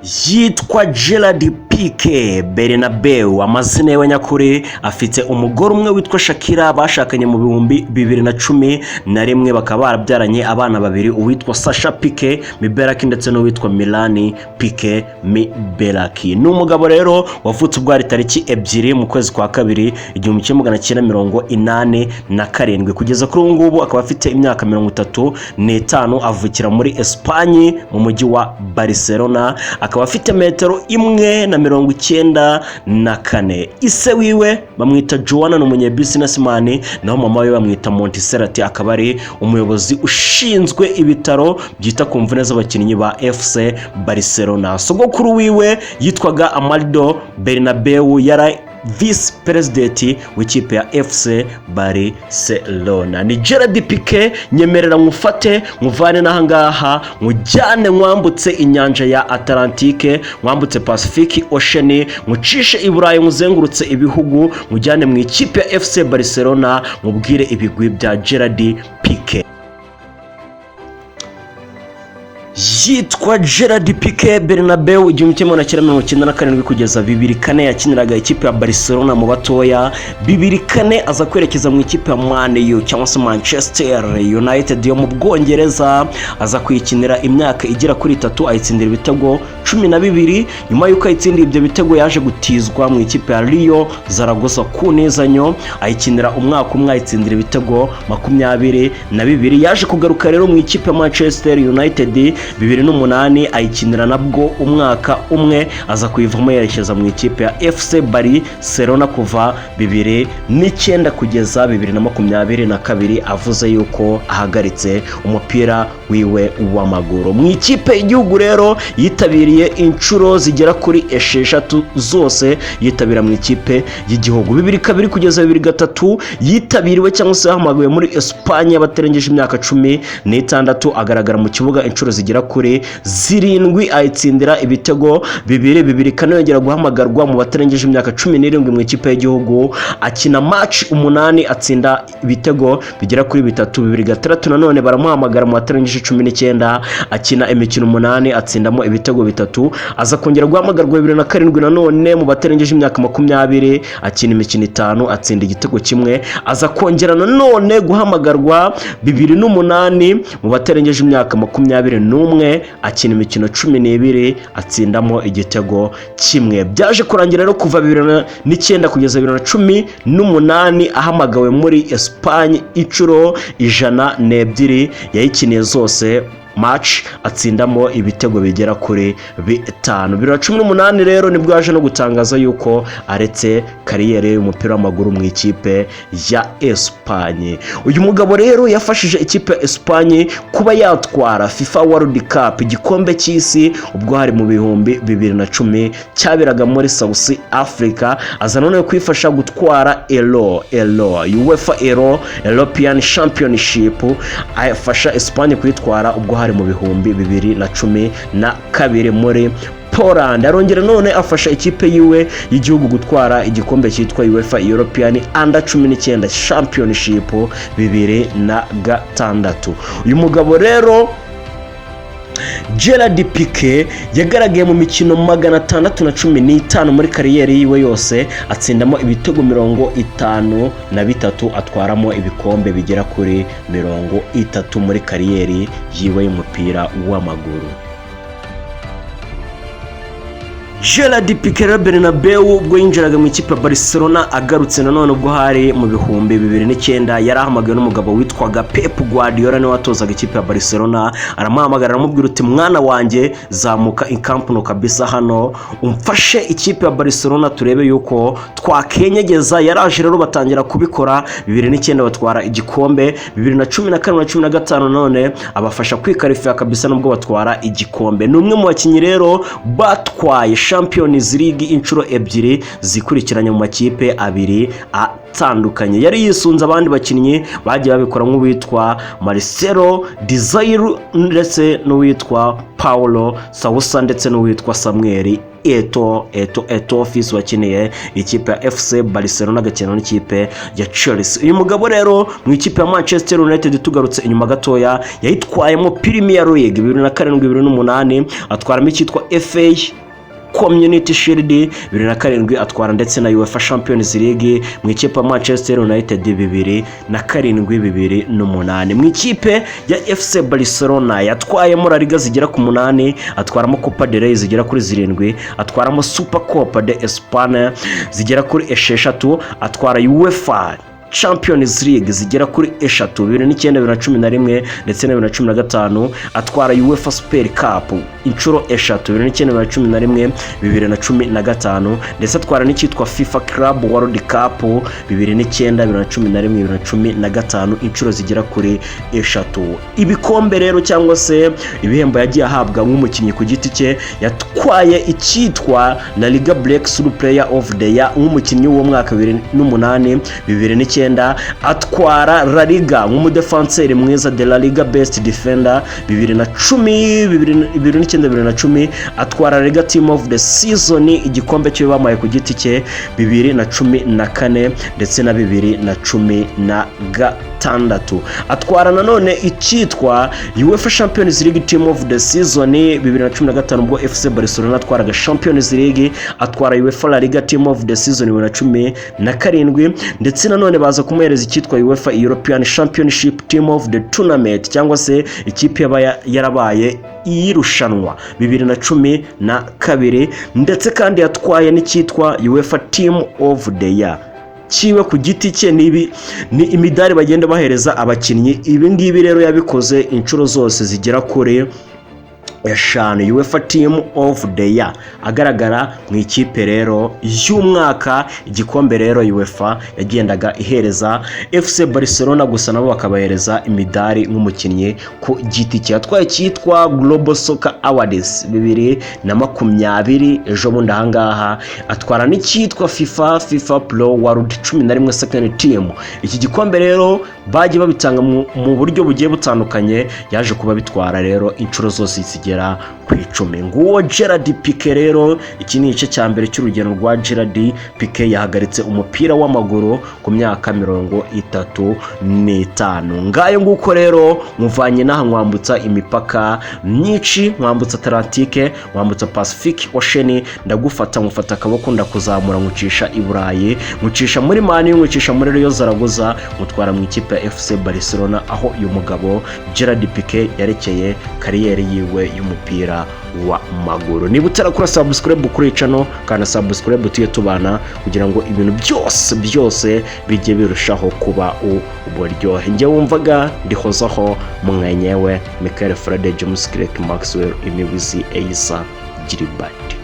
Yitwa Gerard Pique Bernabeu, amazina ye nyakuri. Afite umugore umwe witwa Shakira, bashakanye mu 2011, bakaba barabyaranye abana babiri, uwitwa Sasha Pique Miberak ndetse n'uwitwa Milani Pique Miberak. Ni umugabo rero wavutse ubwo hari tariki 2 mu kwezi kwa kabiri 1987, kugeza kuri ubu ngubu akaba afite imyaka 35. Avukira muri Esipanye mu mujyi wa Barcelona, akaba afite metero 1.94. Ise wiwe bamwita Joanna, ni umunyebusinessman, naho mama we bamwita Montserrat, akaba ari umuyobozi ushinzwe ibitaro byita ku mvune z'abakinnyi ba FC Barcelona. Sogokuru wiwe yitwaga Amaldo Bernabeu, yari visi perezidenti w'ikipe ya FC Barcelona. Ni Gerard Pique. Nyemerera nkufate, nkuvane n'ahangaha, nkujyane, nkwambutse inyanja ya Atlantike, nkwambutse Pacific Ocean, nkucishe i Burayi, nkuzengurutse ibihugu, nkujyane mu ikipe ya FC Barcelona, nkubwire ibigwi bya Gerard Pique. Yitwa Gerard Pique Bernabeu. 1997 kugeza 2004 yakiniraga ikipe ya Barcelona mu batoya. 2004 aza kwerekeza mu ikipe ya Man U cyangwa se Manchester United yo mu Bwongereza, aza kuyikinira imyaka igera kuri 3, ayitsindira ibitego 12. Nyuma y'uko ayitsindiye ibyo bitego, yaje gutizwa mu ikipe ya Real Zaragoza ku ntizanyo, ayikinira umwaka umwe, ayitsindira ibitego 22. Yaje kugaruka rero mu ikipe ya Manchester United 2008, ayikinira nabwo umwaka umwe, aza kuyivamo yerekeza mu ikipe ya FC Barcelona kuva 2009 kugeza 2022, avuze yuko ahagaritse umupira wiwe w'amaguru. Mu ikipe y'igihugu rero yitabiriye inshuro zigera kuri 6 zose yitabira mu ikipe y'igihugu. 2002 kugeza 2003 yitabiriwe cyangwa se yahamagawe muri Esipanye batarengeje imyaka 16, agaragara mu kibuga inshuro zigera kuri 7, ayitsindira ibitego 2. 2004 yongera guhamagarwa mu batarengeje imyaka 17 mu ikipe y'igihugu, akina match 8, atsinda ibitego bigera kuri 3. 2006 nanone baramuhamagara mu batarengeje 19, akina imikino 8, atsindamo ibitego 3. Aza kongera guhamagarwa 2007 nanone mu batarengeje imyaka 20, akina imikino 5, atsinda igitego 1. Aza kongera nanone guhamagarwa 2008 mu batarengeje imyaka 21, akina imikino 12, atsindamo igitego 1. Byaje kurangira rero kuva 2009 kugeza 2018 ahamagawe muri Esipanye inshuro 102, yayikiniye zose match, atsindamo ibitego bigera kuri 5. 2018 rero nibwo yaje no gutangaza yuko aretse kariyeri y'umupira w'amaguru mu ikipe ya Esipanye. Uyu mugabo rero yafashije ikipe ya Esipanye kuba yatwara FIFA World Cup, igikombe cy'isi, ubwo hari mu 2010 cyaberaga muri South Africa. Aza none kwifasha gutwara Euro, UEFA Euro, European Championship, afasha Esipanye kuyitwara ubwo hari mu 2012 muri Poland. Arongera none afasha ikipe yiwe y'igihugu gutwara igikombe cyitwa UEFA European Under 19 Championship 2006. Uyu mugabo rero Gerard Pique yagaragaye mu mikino 615 muri kariyeri yiwe yose, atsindamo ibitego 53, atwaramo ibikombe bigera kuri 30 muri kariyeri yiwe y'umupira w'amaguru. Gerard Pique rero Bernabeu, ubwo yinjiraga mu ikipe ya Barcelona agarutse nanone ubwo hari mu 2009, yari ahamagawe n'umugabo witwaga Pep Guardiola, niwe watozaga ikipe ya Barcelona. Aramuhamagara, aramubwira uti: "Mwana wanjye, zamuka i Camp Nou kabisa hano, umfashe ikipe ya Barcelona turebe yuko twakenyegeza." Yaraje rero batangira kubikora, 2009 batwara igikombe. 2014 na 15 none abafasha kwikarifiya kabisa nubwo batwara igikombe. Ni umwe mu bakinnyi rero batwaye Champions League inshuro 2 zikurikiranye mu makipe abiri atandukanye. Yari yisunze abandi bakinnyi bagiye babikora nk'uwitwa Marcelo Desailly ndetse n'uwitwa Paulo Sousa ndetse n'uwitwa Samuel Eto'o, Eto'o, Eto'o Fils wakiniye ikipe ya FC Barcelona, agakina n'ikipe ya Chelsea. Uyu mugabo rero mu ikipe ya Manchester United, tugarutse inyuma gatoya, yayitwayemo Premier League 2007, 2008, atwaramo icyitwa FA Community Shield 2007, atwara ndetse na UEFA Champions League mu ikipe ya Manchester United 2007, 2008. Mu ikipe ya FC Barcelona yatwayemo La Liga zigera ku munani, atwaramo Copa del Rey zigera kuri zirindwi, atwaramo Super Copa de Espagne zigera kuri esheshatu, atwara UEFA Champions League zigera kuri eshatu, 2009, 2011 ndetse na 2015, atwara UEFA Super Cup inshuro eshatu, 2009, 2011, 2015, ndetse atwara n'icyitwa FIFA Club World Cup 2009, 2011, 2015, inshuro zigera kuri eshatu. Ibikombe rero cyangwa se ibihembo yagiye ahabwa nk'umukinnyi ku giti cye, yatwaye icyitwa La Liga Breakthrough Player of the Year nk'umukinnyi w'umwaka 2008, 2009, atwara La Liga nk'umudefanseri mwiza, de La Liga Best Defender, 2010, 2009, 2010, atwara La Liga Team of the Season, igikombe cyo bamuhaye ku giti cye, 2014 ndetse na 2016. Atwara nanone icyitwa UEFA Champions League Team of the Season 2015, ubwo FC Barcelona atwaraga Champions League, atwara UEFA La Liga Team of the Season 2017, ndetse nanone baza kumuhereza icyitwa UEFA European Championship Team of the Tournament, cyangwa se ikipe yaba yarabaye iy'irushanwa, 2012, ndetse kandi yatwaye n'icyitwa UEFA Team of the Year cyiwe ku giti cye. Nibi ni imidari bagenda bahereza abakinnyi. Ibi ngibi rero yabikoze inshuro zose zigera kuri eshanu, UEFA Team of the Year, agaragara mu ikipe rero y'umwaka. Igikombe rero UEFA yagendaga ihereza FC Barcelona gusa, nabo bakabahereza imidari nk'umukinnyi ku giti cye. Yatwaye icyitwa Global Soccer Awards 2020 ejo bundi ahangaha, atwara n'icyitwa FIFA Pro World 11 Second Team. Iki gikombe rero bagiye babitanga mu buryo bugiye butandukanye, yaje kuba bitwara rero inshuro zose zigera ku 10. Nguwo Gerard Pique rero. Iki ni igice cya mbere cy'urugendo rwa Gerard Pique. Yahagaritse umupira w'amaguru ku myaka 35. Ngayo nguko rero, muvanye n'aha, nkwambutsa imipaka myinshi, nkwambutsa Atlantique, nkwambutsa Pacific Ocean, ndagufata, nkufata akaboko, ndakuzamura, nkucisha i Burayi, nkucisha muri Man U, nkucisha muri Real Zaragoza, nkutwara mu ikipe ya FC Barcelona, aho uyu mugabo Gerard Pique yarekeye carrière yiwe y'umupira w'amaguru. Niba utarakora subscribe kuri channel, kanda subscribe tujye tubana kugira ngo ibintu byose byose bijye birushaho kuba uburyohe. Njye wumvaga ndihozaho mwenyewe, Michael Fred James Clerk Maxwell Imiwizi Eisa Gilbert.